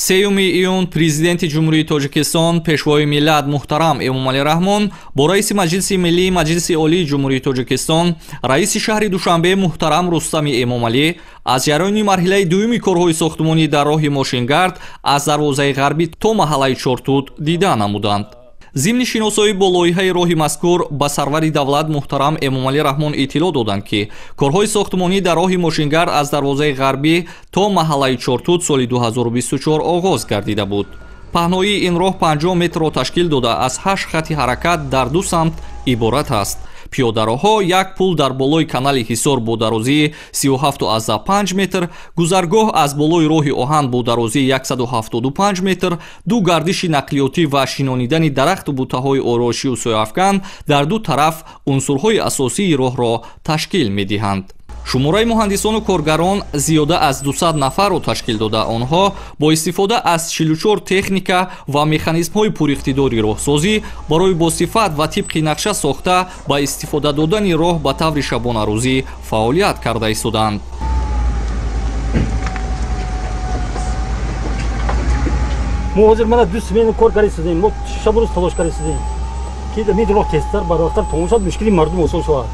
3 июн Президенти Ҷумҳурии Тоҷикистон, Пешвои миллат муҳтарам Эмомалӣ Раҳмон бо раиси Маҷлиси Миллии Маҷлиси Олии Ҷумҳурии Тоҷикистон, раиси шаҳри Душанбе муҳтарам Рустами Эмомалӣ аз ҷараёни марҳилаи дуюми корҳои сохтмонӣ дар роҳи мошингард аз дарвозаи ғарбӣ то маҳаллаи Чортут дида намуданд. Зимни шиносоӣ бо лоиҳаи роҳи мазкур ба сарвари давлат муҳтарам Эмомалӣ Раҳмон иттилоъ доданд, ки корҳои сохтмонӣ дар роҳи мошингард аз дарвозаи ғарбӣ то маҳаллаи Чортут соли 2024 оғоз гардида буд. Паҳноии ин роҳ 50 метрро ташкил дода, аз 8 хати ҳаракат дар ду самт иборат аст. Пиёдароҳҳо, як пул дар болои канали Ҳисор бо дарозии 37,5 метр, гузаргоҳ аз болои роҳи оҳан бо дарозии 175 метр, ду гардиши нақлиётӣ ва шинонидани дарахту бутаҳои ороишию сояафкан дар ду тараф унсурҳои асосии роҳро ташкил медиҳанд. Шумораи муҳандисону коргарон зиёда аз 200 нафарро ташкил дода, онҳо бо истифода аз 44 техника ва механизмҳои пуриқтидори роҳсозӣ барои босифат ва тибқи нақша сохта ба истифода додани роҳ ба таври шабонарӯзӣ фаъолият карда истоданд. Мо ҳозир мана ду смена кор карда истодем, мо шабу рӯз талош карда истодем, ки ин роҳ тезтар, барвақттар тамом шавад, мушкили мардум осон шавад.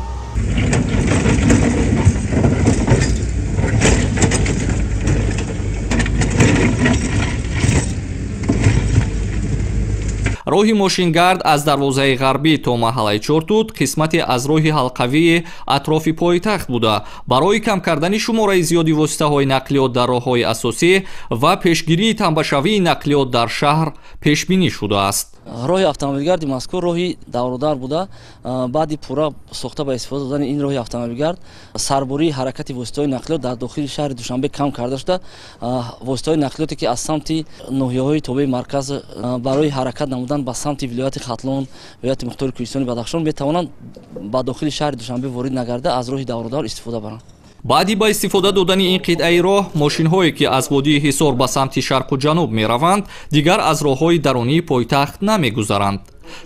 Роҳи мошингард аз дарвозаи ғарбӣ то маҳаллаи Чортут қисмате аз роҳи ҳалқавии атрофи пойтахт буда, барои кам кардани шумораи зиёди воситаҳои нақлиёт дар роҳҳои асосӣ ва пешгирии тамбашавии нақлиёт дар шаҳр пешбинӣ шудааст. Роҳи автомобилгарди мазкур роҳи даврудар буда, баъди пурра сохта ба истифода додани ин роҳи автомобилгард сарбурии ҳаракати воситаҳои нақлиёт дар дохили шаҳри Душанбе кам карда шуда, воситаҳои нақлиёте ки аз самти ноҳияҳои тобеи марказ барои ҳаракат намудан ба самти вилояти Хатлон, вилояти Мухтори Кӯҳистони Бадахшон метавонанд ба дохили шаҳри Душанбе ворид нагарда, аз роҳи даврудар истифода баранд. Баъди ба истифода додани ин қитъаи роҳ, мошинҳое ки аз водии Ҳисор ба самти шарқу ҷануб мераванд, дигар аз роҳҳои дарунии пойтахт намегузаранд.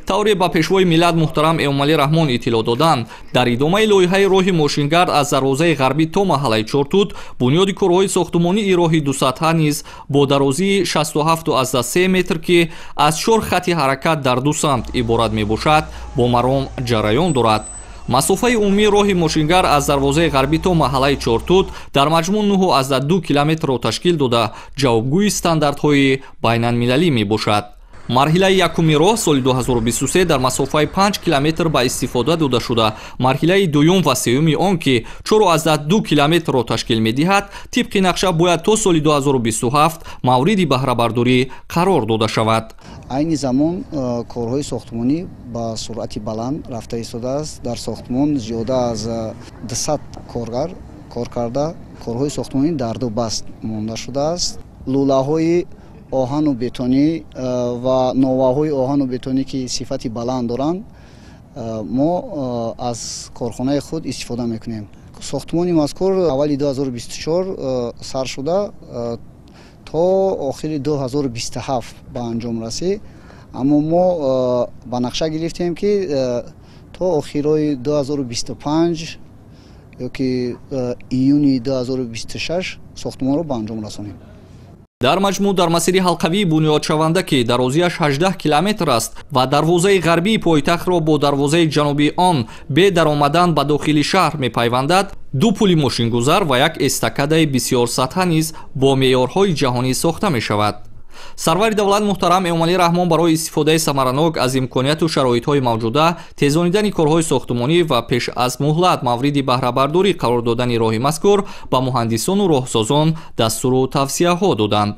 Тавре ба Пешвои миллат муҳтарам Эмомалӣ Раҳмон иттилоъ доданд, дар идомаи лоиҳаи роҳи мошингард аз дарвозаи ғарбӣ то маҳаллаи Чортут бунёди корҳои сохтмонии роҳи дусатҳа низ бо дарозии 67,3 метр, ки аз 4 хати ҳаракат дар ду самт иборат мебошад, бо маром ҷараён дорад. Масофаи умумии роҳи мошингард аз дарвозаи ғарбӣ то маҳаллаи Чортут дар маҷмӯъ 9,2 километрро ташкил дода, ҷавобгӯи стандартҳои байналмилалӣ мебошад. Марҳилаи якуми роҳ соли 2023 дар масофаи 5 километр ба истифода дода шуда, марҳилаи дуюм ва сеюми он, ки 4,2 километрро ташкил медиҳад, тибқи нақша бояд то соли 2027 мавриди баҳрабардорӣ қарор дода шавад. Айни замон корҳои сохтмонӣ ба суръати баланд рафта истодааст. Дар сохтмон зиёда аз 200 коргар кор карда, корҳои сохтмонӣ дар ду баст монда шудааст. Лӯлаҳои оҳану бетонӣ ва новаҳои оҳану бетонӣ, ки сифати баланд доранд, мо аз корхонаи худ истифода мекунем. Сохтмони мазкур аввали 2024 сар шуда то охири 2027 ба анҷом расид, аммо мо ба нақша гирифтем, ки то охирои 2025 ёки июни 2026 сохтмонро ба анҷом расонем. Дар маҷмӯъ дар масири ҳалқавии бунёдшаванда, ки дарозиаш 18 километр аст ва дарвозаи ғарбии пойтахтро бо дарвозаи ҷанубии он бе даромадан ба дохили шаҳр мепайвандад, ду пули мошингузар ва як эстакадаи бисёрсатҳа низ бо меъёрҳои ҷаҳонӣ сохта мешавад. Сарвари давлат муҳтарам Эмомалӣ Раҳмон барои истифодаи самаранок аз имконияту шароитҳои мавҷуда, тезонидани корҳои сохтмонӣ ва пеш аз муҳлат мавриди баҳрабардорӣ қарор додани роҳи мазкур ба муҳандисону роҳсозон дастуру тавсияҳо доданд.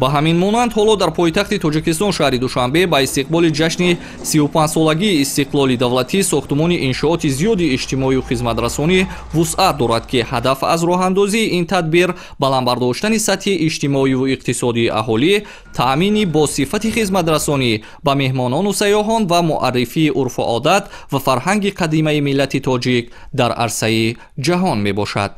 Ба ҳамин монанд ҳоло дар пойтахти Тоҷикистон шаҳри Душанбе ба истиқболи ҷашни 35-солагии истиқлоли давлатӣ сохтмони иншооти зиёди иҷтимоию хизматрасонӣ вусъат дорад, ки ҳадаф аз роҳандозии ин тадбир баланд бардоштани сатҳи иҷтимоиву иқтисодии аҳолӣ, таъмини бо сифати хизматрасонӣ ба меҳмонону сайёҳон ва муаррифии урфу одат ва фарҳанги қадимаи миллати тоҷик дар арсаи ҷаҳон мебошад.